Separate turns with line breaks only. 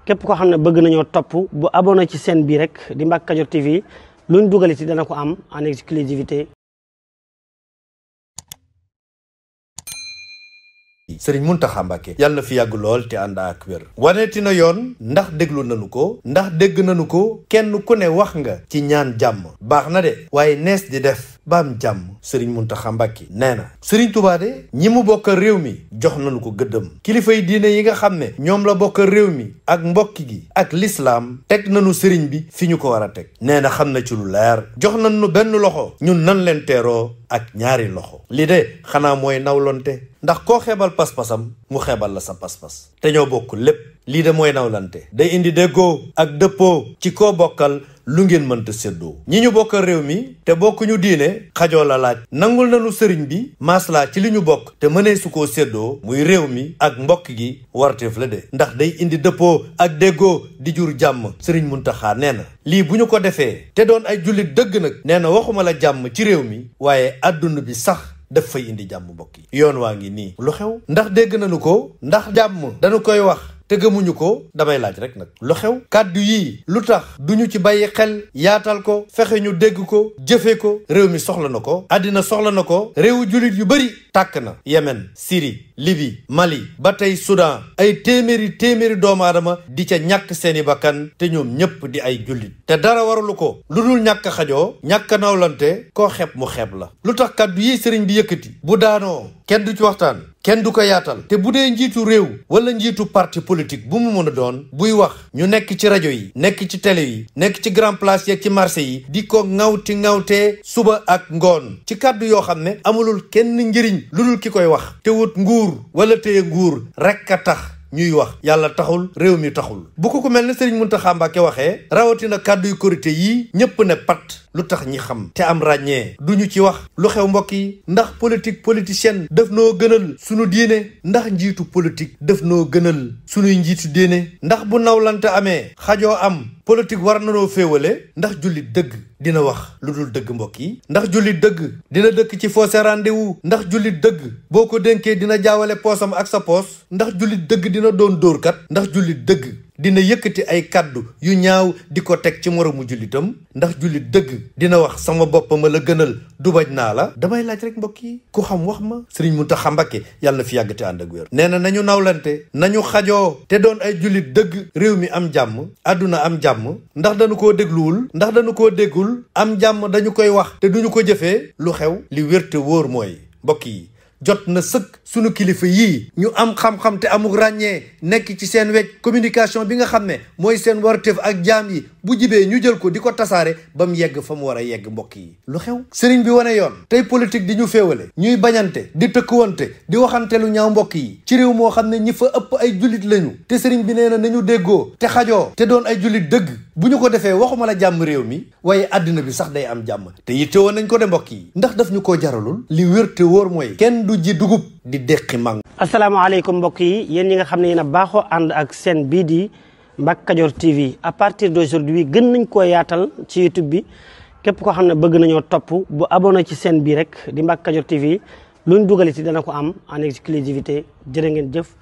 képp koo xam ne bëgg nañoo topp bu abonné ci chaîne bi rek di Mbacke Kadior TV luñ dugal ci dana ko am en exclusivité.
Sëriñ Mountakha Mbacké yàlla na fi yàgg lool te ànd ak wér waneeti na yoon ndax déglu nanu ko ndax dégg nanu ko kenn ku ne wax nga ci ñaan jàmm baax na de waaye nees di def ba am jàmm Sëriñ Mountakha Mbacké nee na Sëriñ Tuubaa de ñi mu bokkal réew mi jox nañu ko gëddëm kilifay diine yi nga xam ne ñoom la bokkal réew mi ak mbokki gi ak lislaam teg nañu sëriñ bi fi ñu ko war a teg nee na xam na ci lu leer jox nañu benn loxo ñun nan leen teeroo ak ñaari loxo li de xanaa mooy nawlonte ndax koo xeebal pas-pasam mu xeebal la sa pas-pas te ñoo bokk lépp lii de mooy nawlante day indi déggoo ak dëppoo ci koo bokkal lu ngeen mënta séddoo ñi ñu bokkal réew mi te bokkuñu diine xajoo la laaj nangul nañu sëriñ bi maslaa ci li ñu bokk te mënee su koo séddoo muy réew mi ak mbokk gi warteef la de ndax day indi dëppoo ak déggoo di jur jàmm Sëriñ Muntaxa nee na lii bu ñu ko defee te doon ay jullit dëgg nag nee na waxuma la jàmm ci réew mi waaye àdduna bi sax daf fay indi jàmm mbokk yi yoon waa ngi nii lu xew ndax dégg nañu ko ndax jàmm dañu koy wax te gëmuñu ko damay laaj rek nag lu xew kàddu yii lu tax duñu ci bàyyi xel yaatal ko fexe ñu dégg ko jëfe ko réew mi soxla na ko àddina soxla na ko réewu jullit yu bari tàkk na Yemen Syrie Libye Mali ba tey Soudan ay téeméeri doomu aadama di ca ñàkk seeni bakkan te ñoom ñépp di ay jullit te dara waralu ko lu dul ñàkk xajoo ñàkk nawlante koo xeeb mu xeeb la lu tax kàddu yi sëriñ bi yëkkati bu daanoo kenn du ci waxtaan kenn du ko yaatal te bu dee njiitu réew wala njiitu parti politique bu mu mën a doon buy wax ñu nekk ci rajo yi nekk ci télé yi nekk ci grand place yi ak ci marché yi di ko ŋawtee suba ak ngoon ci kàddu yoo xam ne amulul kenn njëriñ lu dul ki koy wax te wut nguur wala téye nguur rekk a tax ñuy wax yàlla taxul réew mi taxul bu ko mel ne Sëriñ Mountakha Mbacké waxee rawatina kàddu yu korité yii ñépp ne pat lu tax ñi xam te am ràññee duñu ci wax lu xew mbokk yi ndax politicienne def noo gënal sunu diine ndax njiitu politique def noo gënal sunuy njiitu diine ndax bu nawlante amee xajoo am politique war nanoo féewale ndax jullit dëgg dina wax lu dul dëgg mbokk yi ndax jullit dëgg dina dëkk ci fausse rendez-vous ndax jullit dëgg boo ko dénkee dina jaawale poosam ak sa poos ndax jullit dëgg dina doon dóorkat ndax jullit dëgg dina yëkkati ay kàddu yu ñaaw di ko teg ci moromu jullitam ndax jullit dëgg dina wax sama bopp ma la gënal du bañ naa la damay laaj rek mbokk yi ku xam wax ma Sëriñ Mountakha Mbacké yàlla na fi yàgg te ànd ak wér nee na nañu nawlante nañu xajoo te doon ay jullit dëgg réew mi am jàmm àdduna am jàmm ndax dañu koo dégluwul ndax dañu koo déggul am jàmm dañu koy wax te duñu ko jëfee lu xew li wér te wóor mooy mbokk yi jot na sëkk sunu kilifa yii ñu am xam-xam te amuk ràññee nekk ci seen wecc communication bi nga xam ne mooy seen warteef ak jaam yi bu jibee ñu jël ko di ko tasaare ba mu yegg fa mu war a yegg mbokk yi lu xew sëriñ bi wane yoon tey politique di ñu féewale ñuy bañante di tëkkuwante di waxante lu ñaaw mbokk yi ci réew moo xam ne ñi fa ëpp ay jullit lañu te sëriñ bi nee na nañu déggoo te xajoo te doon ay jullit dëgg bu ñu ko defee waxuma la jàmm réew mi waaye àddina bi sax day am jàmm te yitte woon nañ ko de mbokk yi ndax daf ñu koo jaralul li wér te wóor mooy kenn du ji dugub di deqi mang.
asalaamaaleykum mbokk yi yéen ñi nga xam ne yéen a baaxoo ànd ak chaîne bii di Mbacke Kadior TV à partir d'aujourd'hui gën nañ koo yaatal ci YouTube bi képp koo xam ne bëgg nañoo topp bu abonné ci chaîne bii rek di Mbacke Kadior TV luñ dugal ci dana ko am en exclusivité jërë ngeen jëf.